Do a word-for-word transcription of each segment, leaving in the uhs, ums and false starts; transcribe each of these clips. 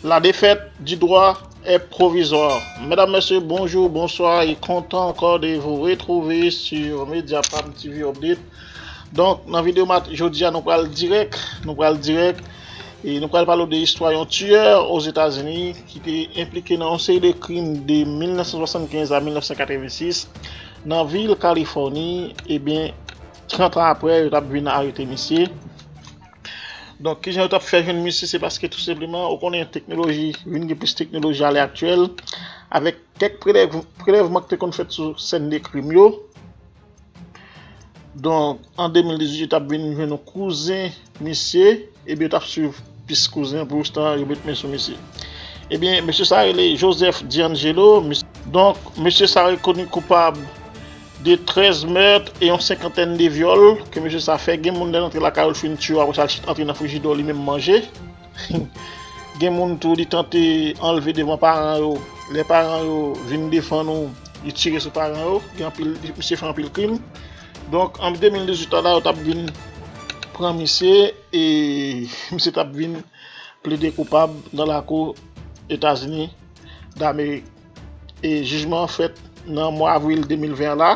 La défaite du droit est provisoire. Medam, mesye, bonjou, bonswa, e kontan ankò de vous retrouver sur Mediapam T V Update. Donk, nan videyo mat-, jodi a, nou pral dirèk, nou pral dirèk, e nou pral pale w de istwa yon tiyè Ozetazini ki te enplike nan yon seri de krim de mil nèf san swasannkenz a mil nèf san katrevensis nan vil Kalifòni. Ebyen, trant an apre, yo t ap vin arete misye. Donk, kijan yo t ap fè jwenn misye? Se paske tou senpleman, ou konnen teknoloji, vin gen plis teknoloji alè aktyèl, avèk kèk prelèv-, prelèvman ki te konn fèt sou sèn de krim yo. Donk, an de mil dizuit, yo t ap vin jwenn yon kouzen misye, ebyen, yo t ap swiv pis kouzen an, pou oustan yo met men sou misye. Ebyen, mesye sa rele Joseph D'Angelo. Mis-, donk, mesye sa rekoni koupab de trèz mèt e yon senkantèn de vyòl ke mesye sa fè. Gen moun lè l antre lakay ou, l fin tiye w, apre sa l antre nan frijidè w, li menm manje. Gen moun tou, li tante anlve devan paran yo. Lè paran yo vin defann ou, li tire sou paran yo. Gen anpil, misye fè anpil krim. Donk, an de mil dizuit la, yo t ap vin pran misye, e misye t ap vin plede koupab nan lakou Etazini Damerik. E jijman an fèt nan mwa avril de mil ven an la.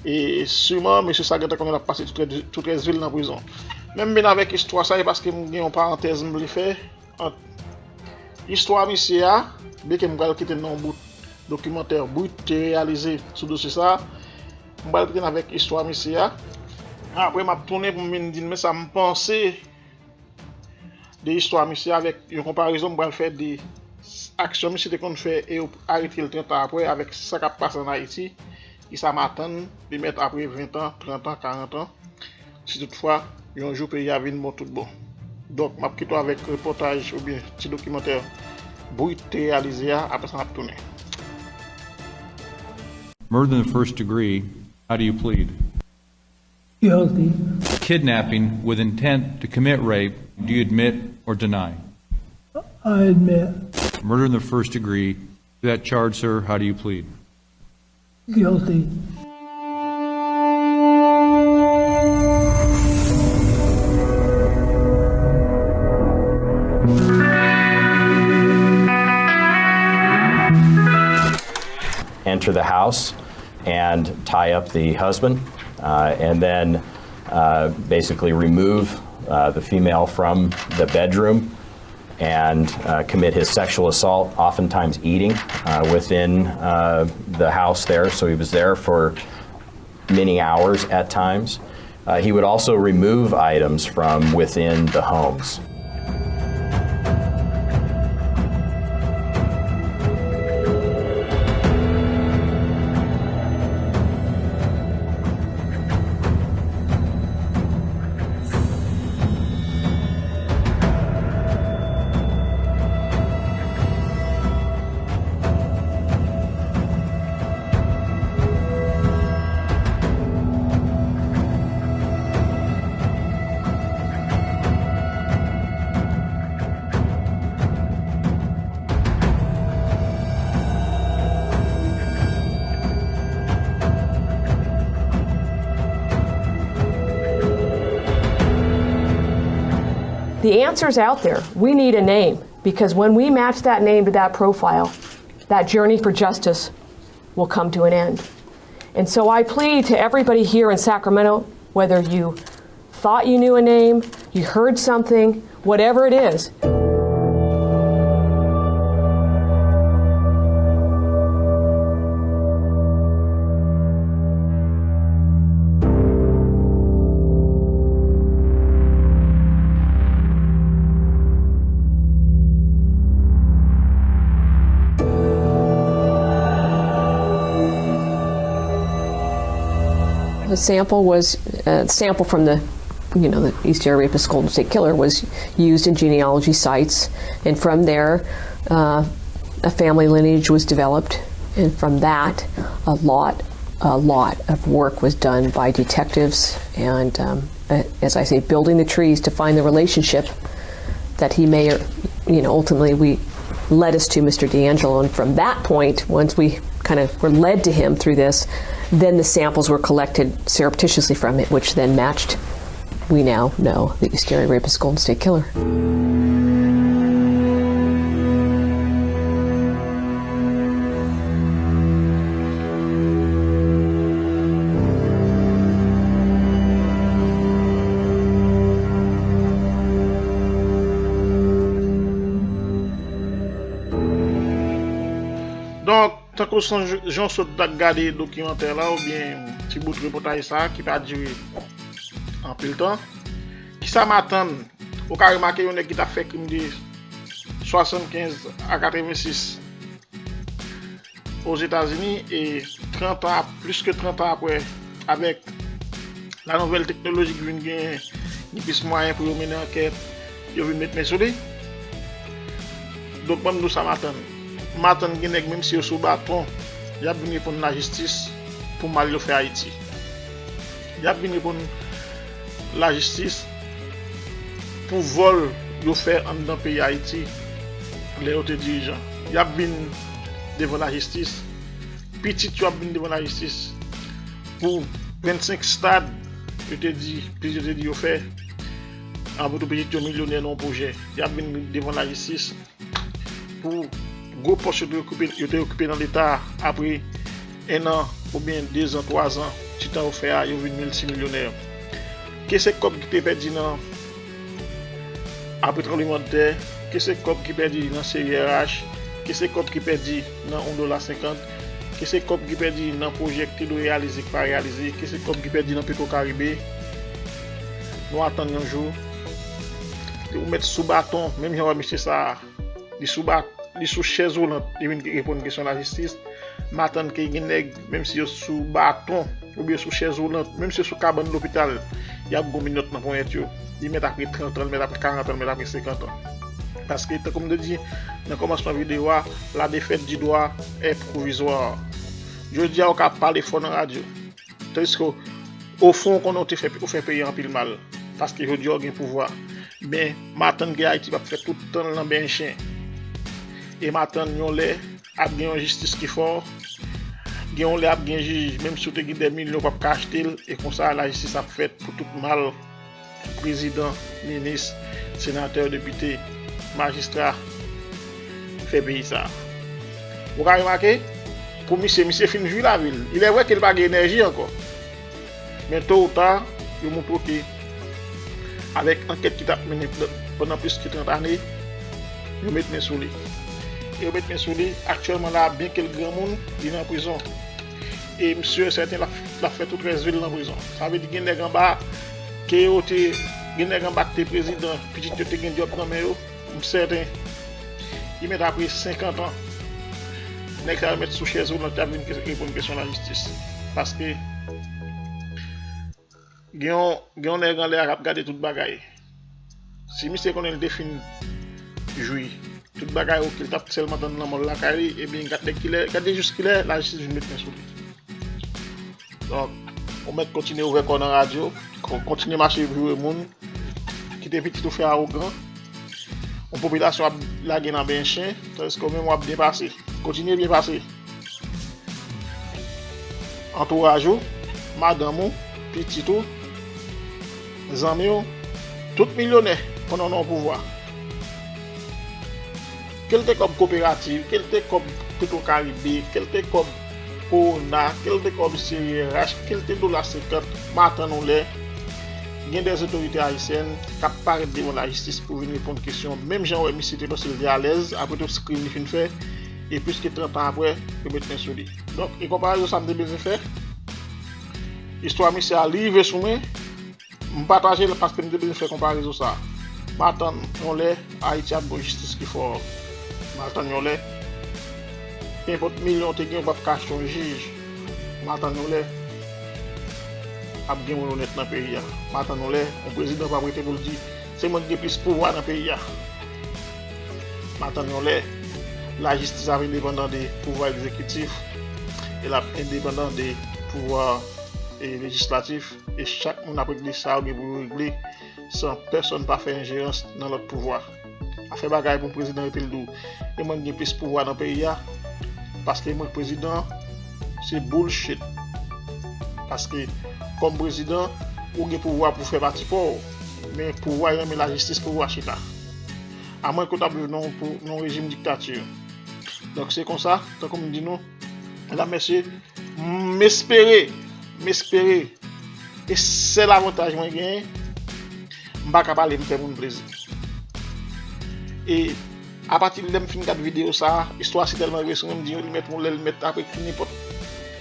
E siman, mesye sa gentan konnen l ap pase tou trèz, tou trèz vil nan prizon. Men m vin avèk istwa sa, e paske m gen yon parantèz m vle fè ant istwa misye a, byenke m pral kite n nan yon bout dokimantè Brit te reyalize sou dosye sa. M pral kite n avèk istwa misye a. Apre, m ap tounen pou m vin di n men sa m panse de istwa misye avèk yon konparezon m pral fè de aksyon misye te konn fè e yo arete l trant an apre avèk sa k ap pase ann Ayiti, ki sa m atann li mèt apre ven tan, trant an, karant an, si toutfwa yon jou peyi a vin bon tout bon. Donk, m ap kite w avèk repòtaj oubyen ti dokimantè Brit te reyalize a, apre sa n ap tounen. Murder in the first degree, how do you plead? Guilty. Kidnapping with intent to commit rape, do you admit or deny? I admit. Murder in the first degree, to that charge, sir, how do you plead? Guilty. Enter the house and tie up the husband, uh, and then uh, basically remove uh, the female from the bedroom and uh, commit his sexual assault, oftentimes eating uh, within uh, the house there. So he was there for many hours at times. Uh, he would also remove items from within the homes. The answer's out there. We need a name, because when we match that name to that profile, that journey for justice will come to an end. And so I plead to everybody here in Sacramento, whether you thought you knew a name, you heard something, whatever it is. The sample was a sample from the, you know, the East Area Rapist Golden State Killer was used in genealogy sites, and from there, uh, a family lineage was developed, and from that, a lot, a lot of work was done by detectives and, um, as I say, building the trees to find the relationship that he may, you know, ultimately we led us to Mister D'Angelo. And from that point, once we kind of were led to him through this, then the samples were collected surreptitiously from it, which then matched, we now know, the East Area Rapist Golden State Killer. Donk, tankou jan w sot gade dokimantè la oubyen ti bout repòtaj sa ki pa dire anpil tan, kisa m atann? Ou ka remake yon nèg ki t ap fè krim de swasannkenz a katrevensis Ozetazini e trant an, plis ke trant an apre, avèk la nouvèl teknoloji ki vin genyen, gen plis mwayen pou yo mennen ankèt, yo vin met men sou li. Donk, ban m di w sa m atann. M atann gen nèg, menm si yo sou baton, y ap vin reponn lajistis pou mal yo fè Ayiti. Y ap vin reponn lajistis pou vòl yo fè anndan peyi Ayiti lè yo te dirijan. Y ap vin devan lajistis. Pitit yo ap vin devan lajistis pou vennsenk stad yo te di, pitit yo te di yo fè. Apre tou, pitit yo milyonè nan yon pwojè. Y ap vin devan lajistis pou gwo pòs yo te okipe, yo te okipe nan Leta a, apre en an oubyen de zan, twa zan, ti tan yo fè a, yo vin miltimilyonè. Ke se kòb ki te pèdi nan, apre tranblemanntè, ke se kòb ki pèdi nan C I R H, ke se kòb ki pèdi nan yon dola senkant, ke se kòb ki pèdi nan pwojè ki te dwe reyalize, ki pa reyalize, ke se kòb ki pèdi nan Petro Caribe. Nou atann yon jou, ou mèt sou baton, menm jan w wè mesye sa a, li sou ba-, li sou chèz woulant, li vin reponn kesyon lajistis. M atann ke gen nèg, menm si yo sou baton, oubyen sou chèz woulant, menm si yo sou kabann lopital, y ap gon minòt nan ponyèt yo. Li mèt apre trant an, li mèt apre karant an, li mèt apre senkant an. Paske, tankou m te di nan kòmansman videyo a, la défaite du droit est provisoire. Jodi a, ou ka pale fò nan radyo. Tandiske, ofon, ou konnen ou te fè, ou fè peyi a anpil mal. Paske jodi a, ou gen pouvwa. Men, m atann ke Ayiti p ap fè tout tan l nan benyen chen. E m atann yon lè, ap gen yon jistis ki fò. Gen yon lè ap gen jij, menm si w te gen dè milyon, w p ap ka achte l. E konsa, lajistis ap fèt pou tout mal prezidan, minis, senatè, depite, majistra fè peyi sa a. Ou ka remake, pou misye, misye fin jwi lavi l. Il est vrai ke l pa gen enèji ankò. Men to ou ta, yo montre w ke avèk ankèt ki t ap mennen pandan plis ke trant ane, yo met men sou li. E yo met men sou li, aktyèlman la, byenke l granmoun, li nan prizon. E m si e sèten l ap, l ap fè tout rès vi l nan prizon. Sa vle di gen nèg anba, ke yo te, gen nèg anba ki te prezidan, pitit yo te gen djòb nan men yo, m sèten, li mèt apre senkant an, nèg sa yo mèt sou chèz woulant, y ap vin ke-, reponn kesyon lajistis. Paske gen yon, gen yon nèg anlè a k ap gade tout bagay. Si misye konnen l te fin jwi tout bagay, oke, l t ap sèlman tann lanmò l lakay li, ebyen, gade kilè, gade jis kilè lajistis vin met men sou li. Donk, ou mèt kontinye ouvè kò w nan radyo, ko-, kontinye mache joure moun, kite pitit ou fè awogan. Yon popilasyon ap lage nan benyen chen, tandiske ou menm w ap byen pase. Kontinye byen pase. Antouraj ou, madanm ou, pitit ou, zanmi w, tout milyonè pandan w nan yon pouvwa. Ke l te kòb koperativ, ke l te kòb Petro Caribe, ke l te kòb Corona, ke l te kòb C I R H, ke l te dola senkant, m atann yon lè, gen dè otorite ayisyèn k ap parèt devan lajistis pou vin reponn kesyon, menm jan w wè misye te panse l te alèz, apre tout krim li fin fè, e plis ke trant an apre, yo met men sou li. Donk, e konparezon sa m te bezwen fè, istwa misye a, li rive sou mwen, m pataje l paske m te bezwen fè konparezon sa a. M atann yon lè, Ayiti ap gon jistis ki fò. M atann yon lè, kenpòt milyon w te gen, ou p ap ka achte yon jij. M atann yon lè, ap gen moun onèt nan peyi a. M atann yon lè, yon prezidan p ap rete pou l di, se mwen ki gen plis pouvwa nan peyi a. M atann yon lè, lajistis ap endepandan de pouvwa egzekitif, e l ap endepandan de pouvwa, e, lejislatif, e chak moun ap regle sa yo gen pou yo regle, san pèsonn pa fè enjerans nan lòt pouvwa. Pa fè bagay pou yon prezidan epi l di w, e mwen ki gen plis pouvwa nan peyi a, paske mwen k prezidan, se bullshit. Paske, kòm prezidan, ou gen pouvwa pou fè pati pa w, men pouvwa yo nan men lajistis, pouvwa chita. Amwen ke w t ap viv nan yon pou-, nan yon rejim diktati. Donk, se konsa, tankou m di nou, medam, mesye, m espere, m espere, e sèl avantaj mwen genyen, m pa ka pale, m fè moun plezi. E Apati lè m fin gad videyo sa a, istwa a si tèlman rive sou mwen, m di yo li mèt yon lè, li mèt apre ki nenpòt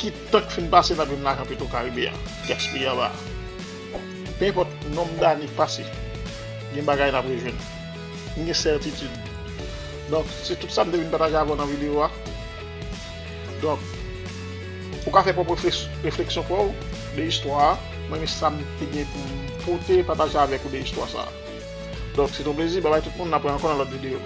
ki tan k fin pase n ap jwenn lajan Petro Caribe a, gaspiye anba a. Pe enpòt nonb dane k pase, gen bagay n ap rejwenn. M gen sètitid. Donk, se tout sa m te vin pataje avè w nan videyo a. Donk, ou ka fè pwòp refleksyon pa w de istwa a. Mwen, men sa m te gen pou m pote, pataje avèk ou de istwa sa a. Donk, se te yon plezi. Babay tout moun, n ap wè ankò nan lòt videyo.